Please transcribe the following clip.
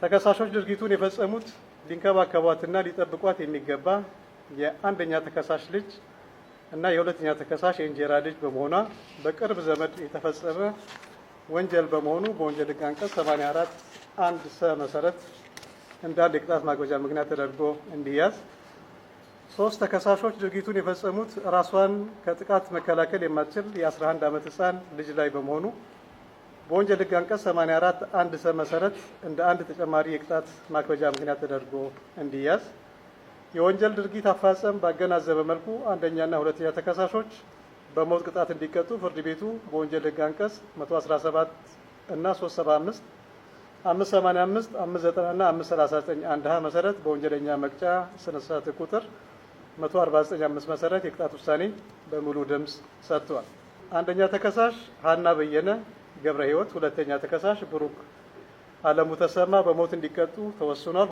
ተከሳሾች ድርጊቱን የፈጸሙት ሊንከባከቧትና ሊጠብቋት የሚገባ የአንደኛ ተከሳሽ ልጅ እና የሁለተኛ ተከሳሽ የእንጀራ ልጅ በመሆኗ በቅርብ ዘመድ የተፈጸመ ወንጀል በመሆኑ በወንጀል ሕግ አንቀጽ 84 1 ሰ መሰረት እንደ አንድ የቅጣት ማክበጃ ምክንያት ተደርጎ እንዲያዝ። ሶስት፣ ተከሳሾች ድርጊቱን የፈጸሙት ራሷን ከጥቃት መከላከል የማትችል የ11 ዓመት ሕፃን ልጅ ላይ በመሆኑ በወንጀል ሕግ አንቀጽ 84 1 ሰ መሰረት እንደ አንድ ተጨማሪ የቅጣት ማክበጃ ምክንያት ተደርጎ እንዲያዝ። የወንጀል ድርጊት አፈጻጸም ባገናዘበ መልኩ አንደኛና ሁለተኛ ተከሳሾች በሞት ቅጣት እንዲቀጡ ፍርድ ቤቱ በወንጀል ሕግ አንቀጽ 117 እና 375፣ 585፣ 590 እና 539 1 ሀ መሰረት በወንጀለኛ መቅጫ ስነ ስርዓት ቁጥር 149 5 መሰረት የቅጣት ውሳኔ በሙሉ ድምፅ ሰጥቷል። አንደኛ ተከሳሽ ሀና በየነ ገብረ ሕይወት፣ ሁለተኛ ተከሳሽ ብሩክ አለሙ ተሰማ በሞት እንዲቀጡ ተወስኗል።